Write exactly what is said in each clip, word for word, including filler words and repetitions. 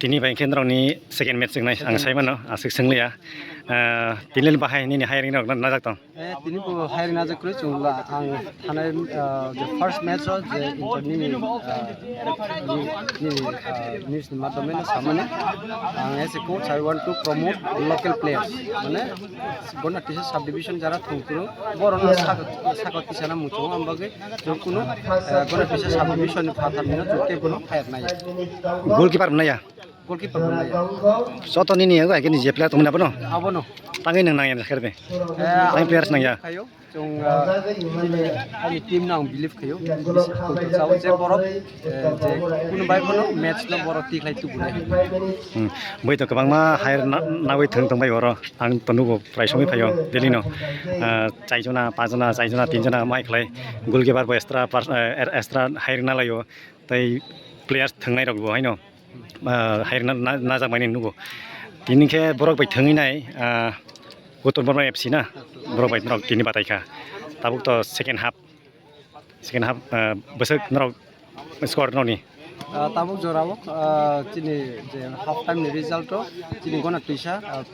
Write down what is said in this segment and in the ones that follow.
Tini bai khe norokni second match wngnai, ang Second sai mano, aswk swngliya. Ah, tini le bahai nini hiring rok na, najak tong? Eh, tini bo hiring najak kwrwi chwng la, ang thanai, ah, je first match o je inter nini, ah, ni, ni, ah, news ni madhyome no samani. Ang as a coach, I want to promote local players. Mane, Gona Tisa subdivision jara thung kwrwng, borok no sakot, sakot tisana muchungo, ang bagwi chwng kunu, ah, Gona Tisa subdivision ni phatar nino chwng tei bono hire nai. Goalkeeper naya? Goalkeeper bo naya. Joto nini ego hai khe ni je player tongmani abono? Abono. Tangwi nwng nangya khe de? Eh, tangwi players nangya? Khayo. Chwng, ah, bini, ani team no ang believe khayo. Bisi koi to chao je borok, eh, je kunu bai bono match no borok tikhlai tubunai. Hmm. Boi to kwbangma hire na, nawi thwng tong bai oro. Ang to nugo prai songwi phaio daily no. Ah, chaijona, pajona, chaijona, tinjona mai khlai. Goalkeeper bo extra pers-, eh, er-, extra hire na laio. Tei players thwngnai rok bo haino. Ah, hai na, na, najak mani nugo. Tini khe borok bai thwngwi nai, ah, Uttor Borma F C na, borok bai norok tini batai kha. Tabuk to second half, second half, ah, bwswk norok score nokni. Ah, tabuk jora o, ah, chini je half time ni result o chini Gona Tisa, ah,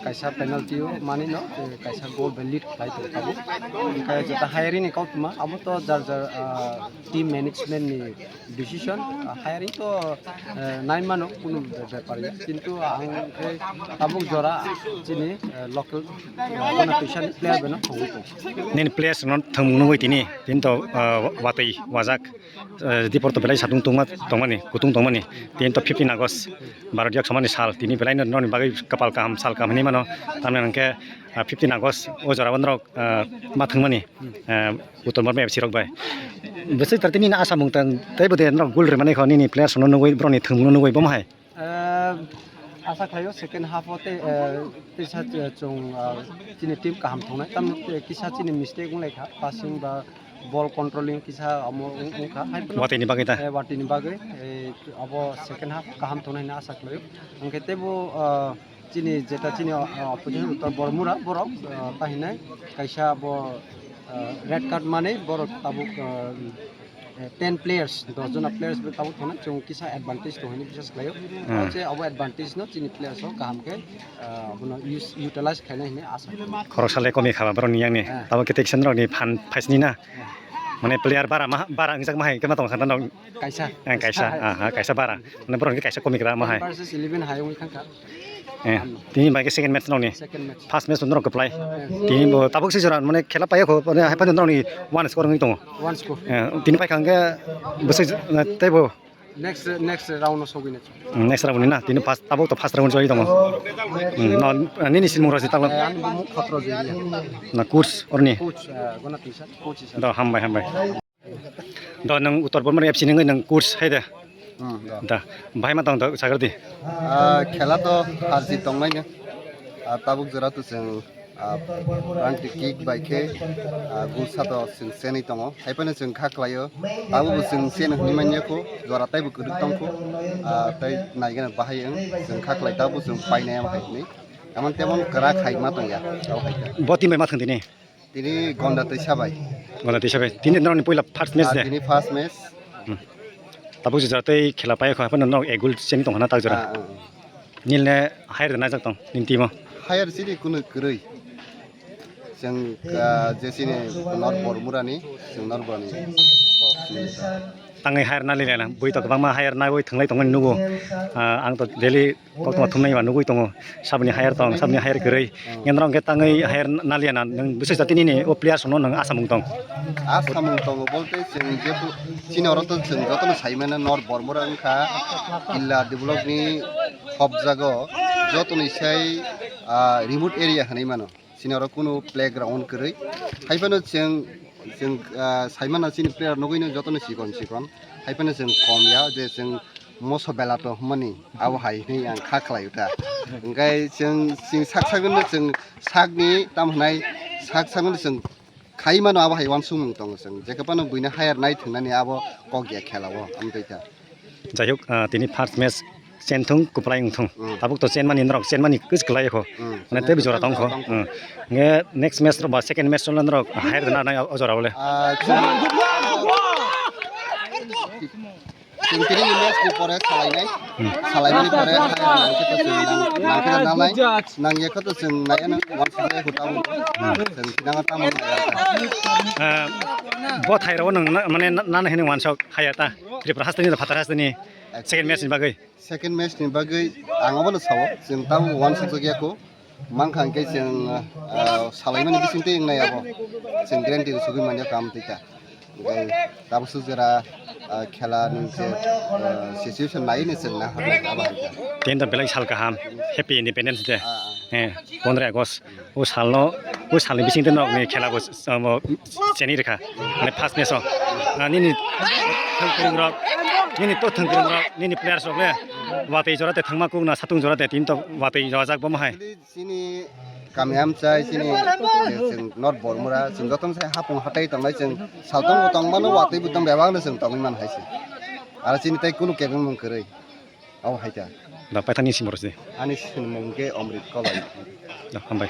kaisa penalty o mani no, eh, kaisa goal bai lead khlai tongo tabuk. Hwnkhe jeta hiring ni kautma abo to jar jar, ah, team management ni decision, ah, hiring to, eh, nai mano kunu be-, bepar ya, kintu ang khe tabuk jora chini, eh, local, eh, Gona Tisa ni player bai no thangwi tongo. Nini players no thwng nugwi tini, tini to, ah, watwi wajak, eh, dipor to belai satung tongma, tongmani, kutung tongmani, tini to fifteen August, Bharat yak samani sal, tini belai no noni bagwi kapal kaham, sal kaham hinwi mano, tamni hwnkhe, ah, fifteen August o jora o norok, ah, ma thwngmani, ah, Uttor Borma F C rok bai. Bwswk tar tini asa mung tang tei bo de norok goal rwmani kho nini players no nugwi borokni thwngmung no nugwi bomo hai. Eh, asa khlaio second half o tei, eh, teisa, eh, chwng, ah, chini team kaham thwngnai. Tamni, eh, kisa chini mistake wng lai kha, passing ba ball controlling kisa omo wng, wng kha. Hai phano, watwi ni bagwi ta? Eh, watwi ni bagwi, eh, abo second half kaham thwngnai hwnwi asa khlaio. Hwnkhe teibo, ah, chini jeta chini, ah, opposition Uttor Bormura borok, ah, pahinai kaisa abo, ah, red card manwi borok tabuk, ah, eh, ten players, dos jona players bo tabuk thangna chwng kisa advantage tong hwnwi bisas khlaio. Hmm. Abo se abo advantage no chini players rok kaham khe, ah, abono use, utilize khainai hwnwi asa. Khoroksa le komi khaba borokni yang ni. Ah. Tabuk khe teksa norokni phan phaisni na. Ah. Mane player bara ma, bara wngjak ma hai khe ma tong kha norok? Kaisa. Eh, kaisa, aha, kaisa bara. Mane borokni kaisa komi gra ma hai. Ten versus eleven hai wngwi thangkha. Eh, tini bai khe second match nokni. Second match. First match norok kwplai. Eh. Tini bo tabuk se jora mane khela paiyakho, mane hai phano norokni one score wngwi tongo. One score. Eh, tini paikha hwnkhe bwswk, eh, teibo. Next, next round o sogwini. Mm, next round ni na, tini first, tabuk to first round choli tongo. Mm, no, nini sinmung rok si tabuk. Eh, ani bumung Khotro Jeliya. Na coach orni. Coach, eh, Gona Tisa, coach isa. Do, hambai, hambai. Do, nwng Uttor Bormani F C ni wngwi nwng coach hai de. Hmm, do. Da, bahai ma tong do, sagri di. Ah, khela to harjit tongmani. Ah, tabuk jora to chwng, ah, penalty kick bai khe, ah, gol sato chwng chenwi tongo. Hai phano chwng kha khlaio. Tabuk bo chwng chen hwnwi manya kho, jora taibo kwrwk tong kho. Ah, tei naigena bahai wng, chwng kha khlai tabuk chwng painai ama hai hwnwi. Emon temon kwrak hai ma tongya, tabo hai khe. Bo team bai ma thwng tini? Tini Gonda Tisa bai. Gonda Tisa bai. Tini norokni puila first match de? Ah, tini first match. Hmm. Tabuk jora tei khela pai kho, haphano norok ek goal cheni tong khana tak jora. Ah, ah, ah. Nil ne hire de najak tong, nini team o? Hire chini kunu kwrwi. Chwng, ah, je chini North Bormurani, chwng North Bormurani. Tangwi hire nali lena, bui to kwbangma hire naiwi thwnglai tongmani nugo. Ah, ang to daily koktwma thumnai ba nugwi tongo, saboni hire tong, saboni hire kwrwi. Hmm. Ngendrang khe tangwi hire naliya na, nwng bwswk jati nini o players no nwng asamung tong? Asamung tongo bolte chwng je chini oro to chwng jotono sai mano North Bormura wngkha killa develop ni hop jago jotoni sai, ah, remote area hinwi mano. Chini oro kunu playground kwrwi. Hai phano chwng, chwng, ah, sai mano chini player nugwi no jotono chikon chikon. Hai phano chwng kom ya je chwng moso belato hwnmani abo hai hwnwi ang kha khlai ta. Hwnkhe chwng, chwng sak sak no chwng sakni tam hwnai sak sak no chwng khai mano abo hai uansukmung tongo chwng. Jekhe phano buino hire nai thwngnani abo kok ya khela o amtwi ta. Jai hok, ah, tini first match chen thung, kwplai wng thung. Hmm. Tabuk to chen mani norok chen mani kwchwk kwlai kho. Hmm. Mane tei jora tong kho. Hmm. Nge next match rok ba second match rok norok hire na nai o jora bole. Ah, chwng, ah, Chwng tini ni match ni pore salainai. Hmm. Salainani pore hai nangkhe to chwng nang-, nangkhe to nangnai. Nangya khe to chwng naiya nang wansuk ya kho tamo. Hmm. Chwng tini ang tamo naiya. Ah, bo thairao nwng na, mane na, nana hini wansuk haya ta. Tripura hasteni da phatar hasteni. Second match ni bagwi. Second match ni bagwi ang abono sao, chwng tamo wansuk ya kho. Mankha hwnkhe chwng, ah, salaimani bisingtwi wngnai abo. Chwng guarantee rw sugwi manya kam twi ta. Hwnkhe tabuk swk jora, ah, khela ni je, ah, situation naiwi no chwng na hwnwi abo hai kha. Tini to belai sal kaham, Happy Independence Day. Ah, ah. Eh, pondro August. O salno, o salni bisingtwi nokni khela bo, ah, bo cheni rwkha. Mane first match o. Ah, nini thwngkwrwng rok, nini to thwngkwrwng rok, nini players rok le watwi jora de thangma kukna satung jora de tini to watwi rojak bo ma hai. Chini kami amchai, chini, eh, chwng North Bormura, chwng jotono sai hapung hatai tongnai, chwng saltong bo tongmano, watwi bo tong bebak no chwng tongwi man hai se. Aro chini tai kunu kebeng mung kwrwi. Abo hai ta. Da paithani simoro se. Ani simung khe Omrit Koloi. Da, hambai.